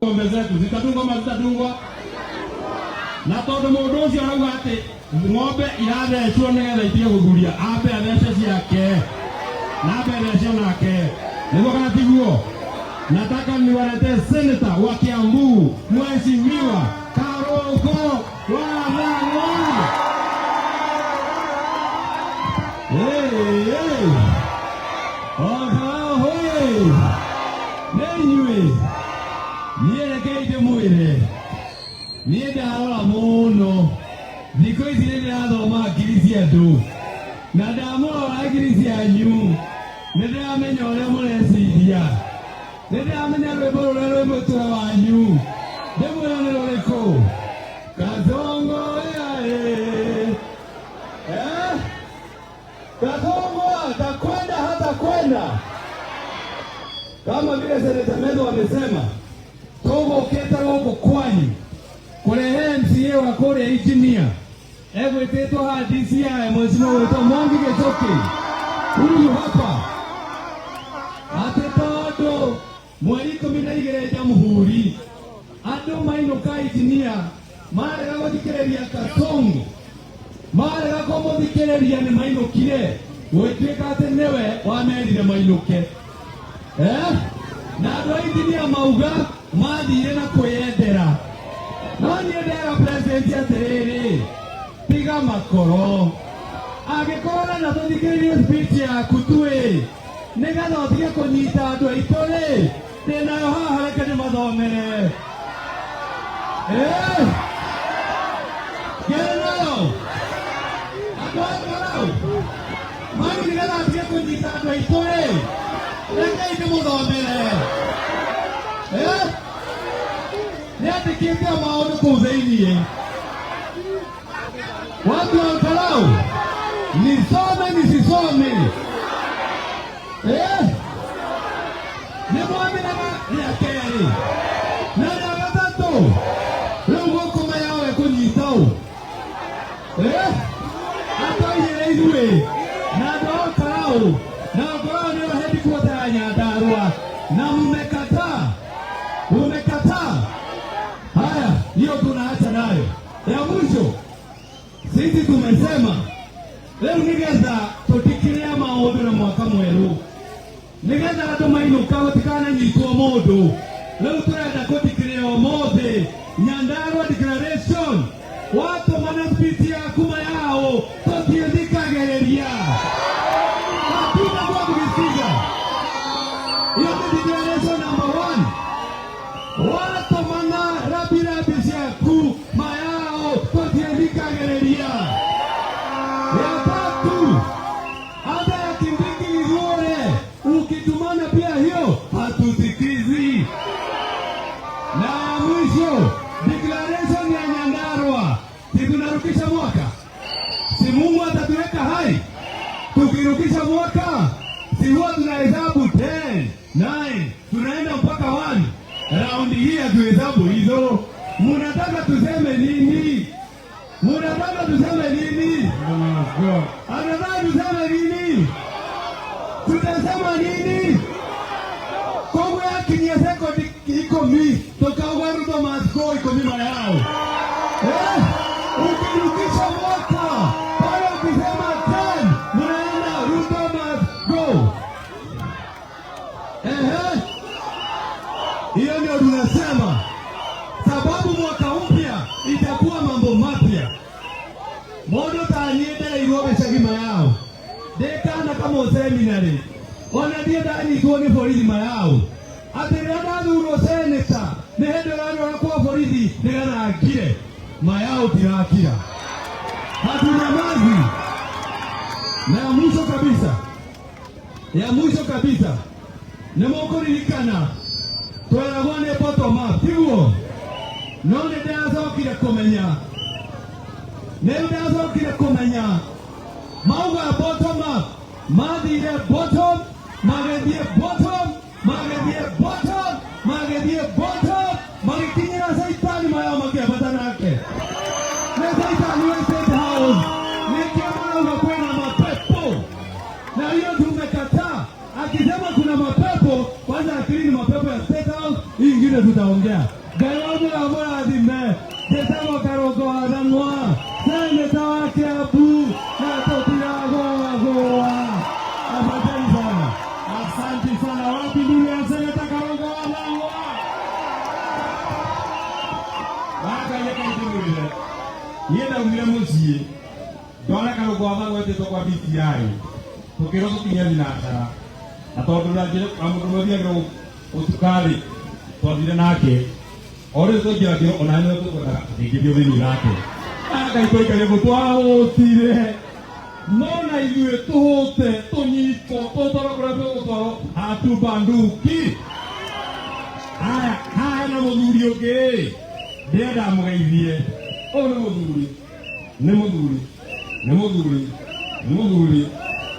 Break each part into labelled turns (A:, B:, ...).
A: Ng'ombe zetu zitadungwa ama zitadungwa? Na tondu mundu ucio arauga ati ng'ombe irathecwo nigetha itige guthuria, ambe athece ciake na ambe athece nake, niguo kana tiguo? Nataka niwaletee seneta wa Kiambu, Mheshimiwa Karungo wa Thang'wa. Hey, hey. Oho, hey. Nĩ inyuĩ niĩ rekei ndĩmwĩre, niĩ ndarora mũno thikũ ici nĩ ndĩrathoma ngiri cia andũ, na ndamũrora ngiri cianyu nĩ ndĩramenya ũrĩa mũreciria, nĩ ndĩramenya rwĩmbo rũrĩa rwĩ mũtwe wanyu. Ndĩmwĩre nĩ rũrĩkũ? Kasongo yae, eh? Kasongo atakwenda hatakwenda, kama vile Seneta Methu amesema, tũgũkĩte gũkũ kwanyu kũrehe MCA wa kũrĩa Engineer egwĩtĩtwo haha DCI, Mheshimiwa gwĩtwo Mwangi Gĩchũkĩ, huyu hapa, atĩ tondũ mweri 12 Jamhuri andũ mainũka Engineer marega gũthikĩrĩria Kasongo, marega kũmũthikĩrĩria, nĩ mainũkire, gũgĩtuĩka atĩ nĩwe wamerire mainũke, eh? Na andũ a Engineer mauga mathire na kwĩyendera. No niĩ ndera president atĩrĩrĩ, tiga makoro, angĩkorwo na tũthikĩrĩrie speech yaku tuĩ nĩgetha ũtige kũnyita andũ aitũ rĩ, ndĩnayo haha, reke ndĩmathomere. Eh? Ngere nayo andũ a Karau mani, nĩgetha atige kũnyita andũ aitũ rĩ, rekei ndĩmũthomere. Eh? Nĩandĩkĩte maũndũ kũu thĩiniĩ. Watu wa Karau, nisome nisisome? Eh? Nĩ mwamenaga rĩa kerĩ na rĩa gatatũ, rĩu gũkũ mayawe kũnyita ũ? Eh? Atoigire ithuĩ na andũ a Karau na ngoragwo nĩyo headquarter ya Nyandarua, na mmekataa, umekataa. Haya, hiyo tunaacha nayo. Ya mwisho, sisi tumesema rĩu nĩgetha tũtikĩrĩa maũndũ na mwaka mwerũ, nĩgetha andũ mainũka gũtikananyitwo mũndũ, rĩu tũrenda kũtikĩrĩa ũmũthĩ Nyandarua declaration. Watũmana speech yaku mayao, tũtiĩthikagĩrĩria, hatutakuwa tukisikiza. Hiyo ni declaration number one. Watũmana rabirabi ciaku mayao, tũtiĩthikagĩrĩria. Ya tatu, hata ya Kindiki Githure ukitumana pia hiyo hatusikizi. Na ya mwisho, declaration ya Nyandarua, si tunarukisha mwaka? Si Mungu atatuweka hai? Tukirukisha mwaka, si huwa tunahesabu 10, 9, tunaenda mpaka 1. Raundi hii hatuhesabu hizo. Munataka tuseme nini? Munataka tuseme nini? Anataka tuseme nini? Tutasema nini? Kongo yakinyia sekondi 10, tukauga Ruto must go 10 mayao. Eh? Ukirukisha mwaka pale ukisema 10, mnaenda Ruto must go. Ehe. Hiyo ndio tunasema, sababu mwaka mpya itakuwa mambo mapya. Mũndũ ta niĩ ndereirwo gĩcagi mayao ndĩkana kama seminary, ona niĩ ndanyitwo nĩ borithi mayao, atĩ rĩrĩa ndathurwo seneta nĩ hĩndĩ ũrandwara kwa borithi nĩgetha ngire mayao, tirakira, hatunyamazi. Na ya mwisho kabisa, ya mwisho kabisa, nĩ mũkũririkana tweragwo nĩ bottom up, tiguo? No nĩ ndĩracokire kũmenya, nĩ ndacokire kũmenya mauga bottom up, mathire bottom, magĩthiĩ bottom, magĩthiĩ bottom, magĩthiĩ bottom, magĩkinyĩra Caitani mayao, makĩambata nake nĩ Caitani wa State House. Nĩkĩo marauga kwĩna mapepo, na hiyo tumekataa. Akisema kuna mapepo, kwanza akili ni mapepo ya State House, hii ingine mpya tutaongea. Ngai wa mũramũrathime. Njĩtagwo Karũngo wa Thang'wa, seneta wa Kiambu, na tũtiragũagũa. Asanteni sana.
B: Asante sana. Wapi nduru ya seneta Karungo wa Thang'wa? Wakaire kaithimwire. Niĩ ndaumire mũciĩ ndona Karungo wa Thang'wa etĩtwo kwa DCI, tũkĩrwo tũkinye thinacara, na tondũ na njĩra na mũndũ ũmwe ũthiagĩrwo ũtuka-rĩ, twathire nake o rĩu twaingĩra ngĩrwo ona nĩwe tũkwendaga akĩingĩrio thĩinĩ nake. Ngai twaikaire gũ twahũtire, no na ithuĩ tũhũte, tũnyitwo, tũtwarwo kũrĩa tũgũtwarwo, hatubanduki. Haya, haha na mũthuri ũngĩ ndĩrenda mũgeithie. Ũyũ nĩ mũthuri, nĩ mũthuri, nĩ mũthuri, nĩ mũthuri,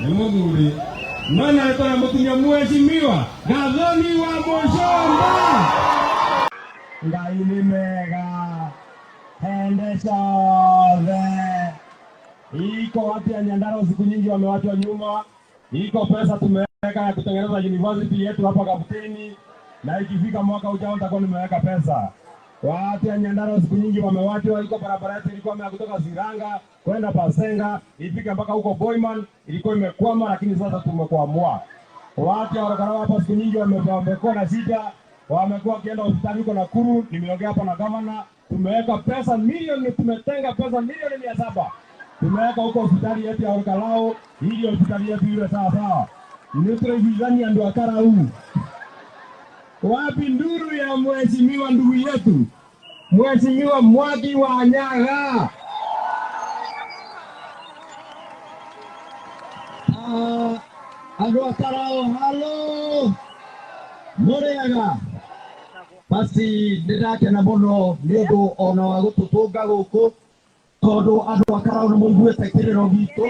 B: nĩ mũthuri, no na rĩtwa rĩa mũtumia, Mheshimiwa Gathoni wa Mũcomba.
C: Ngai nĩ mega hende ciothe.
B: Iko watu ya Nyandarua siku nyingi wamewachwa nyuma. Iko pesa tumeweka ya kutengeneza university yetu hapa Kapteni, na ikifika mwaka ujao nitakuwa nimeweka pesa. Watu ya Nyandarua siku nyingi wamewachwa. Iko barabara yetu ilikuwa ya kutoka Siranga kwenda Pasenga ifike mpaka huko Boyman, ilikuwa imekwama, lakini sasa tumekwamua. Watu ya Ol Kalou hapa siku nyingi wamekuwa na shida, wamekuwa wakienda hospitali huko Nakuru. Nimeongea hapa na gavana, tumeweka pesa milioni, tumetenga pesa milioni 700 tumeweka huko hospitali yetu ya Ol Kalou ili hospitali yetu iwe sawa sawa. Nĩtũraiguithania andũ a Karau. Wapi nduru ya mheshimiwa ndugu yetu, Mheshimiwa Mwangi wa Nyaga?
C: Andũ a Karau, halo, mũrĩega? Basi nĩ ndakena mũno nĩ ũndũ ona wa gũtũtũnga gũkũ, tondũ andũ a Karau nĩ mũiguĩte kĩrĩro gitũ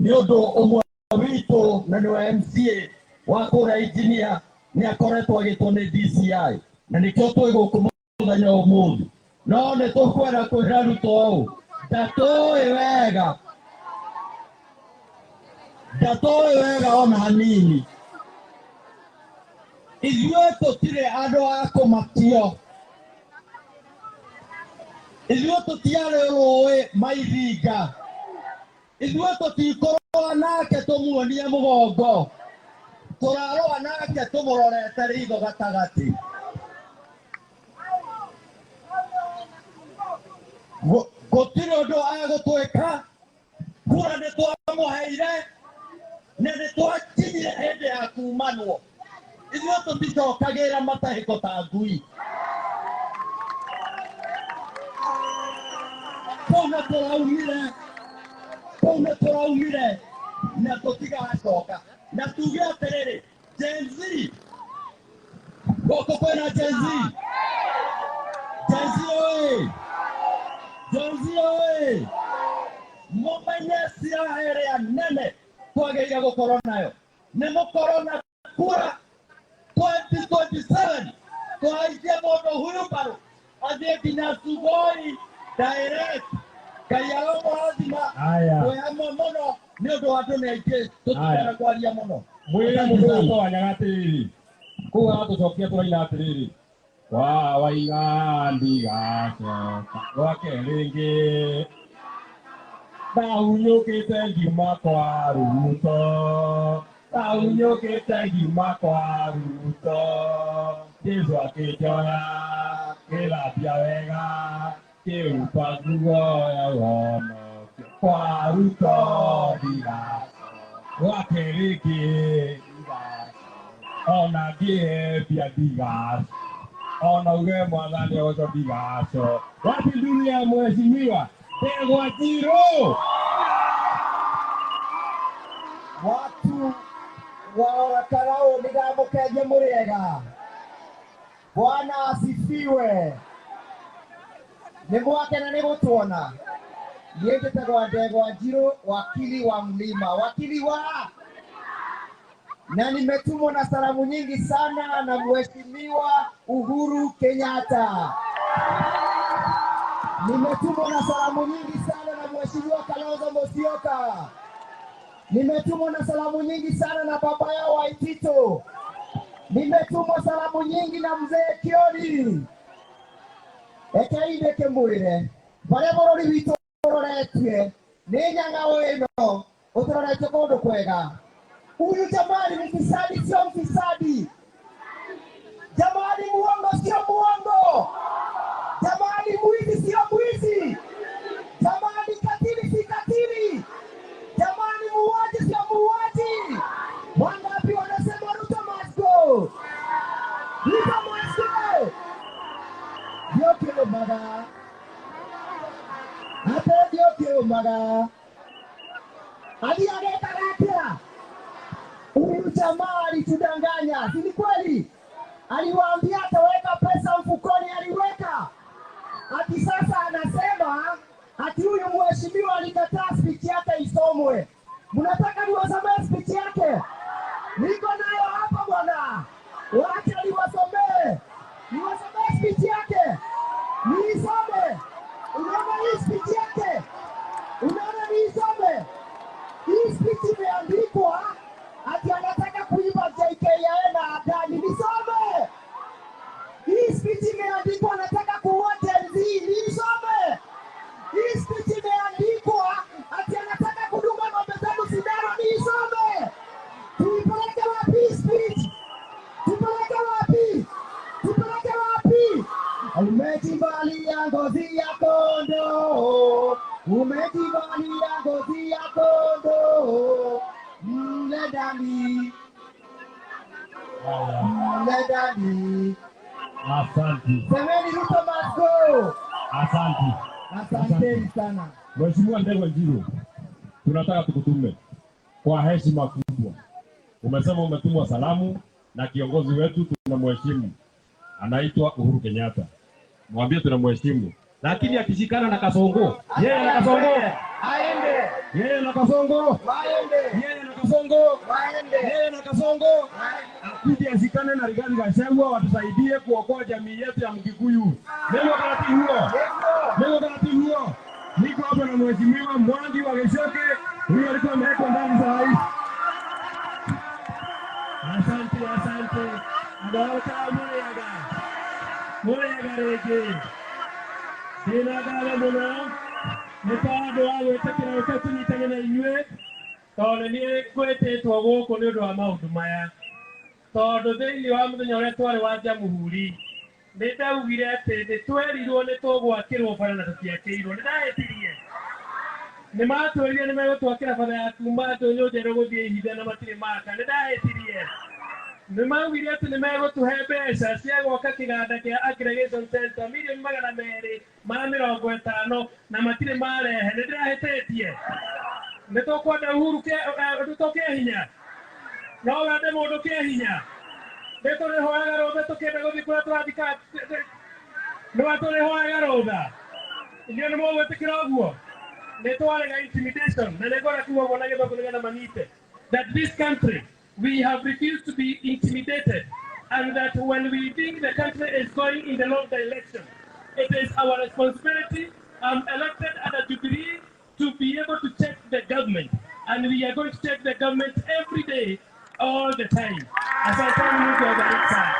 C: nĩ ũndũ ũmwe witũ, na nĩwe MCA wa kũrĩa engineer, nĩ akoretwo agĩtwo nĩ DCI, na nĩkĩo twĩ gũkũ mũthenya ũmũthĩ. No nĩ tũkwenda kwĩra Ruto ũũ, ndatũĩ wega, ndatũĩ wega ona hanini. Ithuĩ tũtirĩ andũ a kũmakio, ithuĩ tũtiarĩ rũĩ maithinga, ithuĩ tũtikũrũa nake tũmuonie mũgongo, tũrarũa nake tũmũrorete ritho gatagatĩ. Gũtirĩ ũndũ agũtwĩka. Kura nĩ twamũheire na nĩ twakinyire hĩndĩ ya kumanwo. Ithuĩ tũticokagĩra matahĩko ta ngui. Kũu nĩ tũraumire, kũu nĩ tũraumire na tũtigacoka. Na tuge atĩrĩrĩ, Gen Z, gũkũ kwĩna Gen Z. Gen Z oĩ, Gen Z oĩ, mũmenye silaha ĩrĩa nene twagĩrĩire gũkorwo nayo nĩ mũkorwo na kura 2027, tũhaicie mũndũ hurubarũ athiĩ nginya Sugoi direct. Ngai aromũrathima.
B: Haya.
C: Twĩ hamwe mũno nĩ ũndũ wa andũ nĩ aingĩ, tũtikwenda kwaria mũno.
B: Mwĩre mũndũ ũtoanyaga atĩrĩrĩ, kũu aratũcokia tũraina atĩrĩrĩ, wa waiga ndigacoka gwake rĩngĩ, ndahunyũkĩte ngiuma kwa Ruto, ndahunyũkĩte ngiuma kwa Ruto, Jesũ akĩnjoya, kĩthambia wega, kĩruta nguo ya ũhonokio, kwa Ruto ndigacoka gwake rĩngĩ, ona ngĩembia ndigacoka, ona uge mwathani oco ndigacoka. Wapi nduru ya mheshimiwa Ndegwa Njiru?
C: Watu wa Ol Kalou, nĩndamũkengia, mũrĩega? Bwana asifiwe. Nĩ mwakena nĩ gũtuona. Niĩ njĩtagwo Ndegwa Njiru, wakili wa mlima, wakili wa, na nimetumwa na salamu nyingi sana na Mheshimiwa Uhuru Kenyatta. Nimetumwa na salamu nyingi sana na Mheshimiwa Kalonzo Musyoka. Nimetumwa na salamu nyingi sana na baba yao Waitito. Nimetumwa salamu nyingi na mzee Kioni. Rekei ndĩkĩmwĩre barĩa bũrũri witũ ũroretie nĩ nyang'au ĩno ũtũroretie kũndũ kwega. Huyu jamani, mfisadi sio mfisadi, jamani, muongo sio muongo, jamani, mwizi sio mwizi, jamani, katili si katili, jamani, muuaji sio muuaji. Wangapi wanasema Ruto must go? Ruto must go. Ndiũkĩrũmaga ate ndiũkĩrũmaga athiĩ agekaga atĩa? Huyu jamaa alitudanganya, si ni kweli? Aliwaambia ataweka pesa mfukoni, aliweka. Ati sasa anasema ati huyu mheshimiwa alikataa speech yake isomwe. Mnataka niwasomee speech yake? Niko nayo hapa bwana, wacha niwasomee, niwasomee speech yake, niisome. Unaona hii speech yake? Unaona niisome? Hii speech imeandikwa ati anataka kuiba JKIA na Adani. Nisome. Hii speech imeandikwa anataka kuua Gen Z. Nisome. Hii speech imeandikwa ati anataka kudunga ng'ombe zenu sindano. Nisome. Tuipeleke wapi hii speech? Tupeleke wapi? Tupeleke wapi? Umejivalia ngozi ya kondoo, umejivalia ngozi ya kondoo, mle ndani, mle ndani.
B: Asante.
C: Semeni Ruto must go.
B: Asante.
C: Asanteni sana.
B: Mheshimiwa Ndegwa Njiru, tunataka tukutume kwa heshima kubwa. Umesema umetumwa salamu na kiongozi wetu tunamheshimu, anaitwa Uhuru Kenyatta. Mwambie tunamheshimu, lakini akishikana na Kasongo, yeye na Kasongo,
C: Aende,
B: yeye na Kasongo,
C: waende,
B: yeye na Kasongo,
C: waende,
B: yeye na Kasongo, akuje ashikane na Rigathi Gachagua watusaidie kuokoa jamii yetu ya Mkikuyu. Ndio wakati huo. Ndio wakati huo. Niko hapa na Mheshimiwa Mwangi wa Gichoke, huyu alikuwa amewekwa ndani saa hii.
A: Asante, asante. Andũ a mũrĩaga mũrĩaga rĩngĩ ndĩna ngatho mũno nĩ tondũ wa gwĩtĩkĩra gũka tũnyitane na inyuĩ tondũ nĩ niĩ ngwĩtĩtwo gũkũ nĩ ũndũ wa maũndũ maya tondũ thĩinĩ wa mũthenya ũrĩa twarĩ wa Jamhuri nĩ ndaugire atĩ nĩ twerirwo nĩ tũgwakĩrwo bara na tũtiakĩirwo. Nĩ ndahĩtirie? Nĩ matwĩrire nĩ megũtwakĩra bara ya kuma Ndũnyũ Njerũ gũthiĩ Ihinda na matirĩ maka. Nĩ ndahĩtirie? Nĩ maugire atĩ nĩ megũtũhe mbeca cia gwaka kĩganda kĩa aggregation center 250,000,000 na matirĩ marehe. Nĩ ndĩrahĩtĩtie? Nĩ tũkwenda Uhuru Ruto kĩa hinya? No wende mũndũ kĩa hinya? Nĩ tũrĩhoyaga rũtha tũkĩenda gũthiĩ kũrĩa tũrathiĩ? Nĩ tũrĩhoyaga rũtha? Inyuĩ nĩ mũgwĩtĩkĩra ũguo? Nĩ twarega intimidation na nĩ ngwenda kuga ũguo na gĩthũngũ nĩgetha manyite that this country, we have refused to be intimidated, and that when we think the country is going in the wrong direction, it is our responsibility, elected under Jubilee, to be able to check the government, and we are going to check the government every day, all the time. Asanteni, Mungu awabariki sana.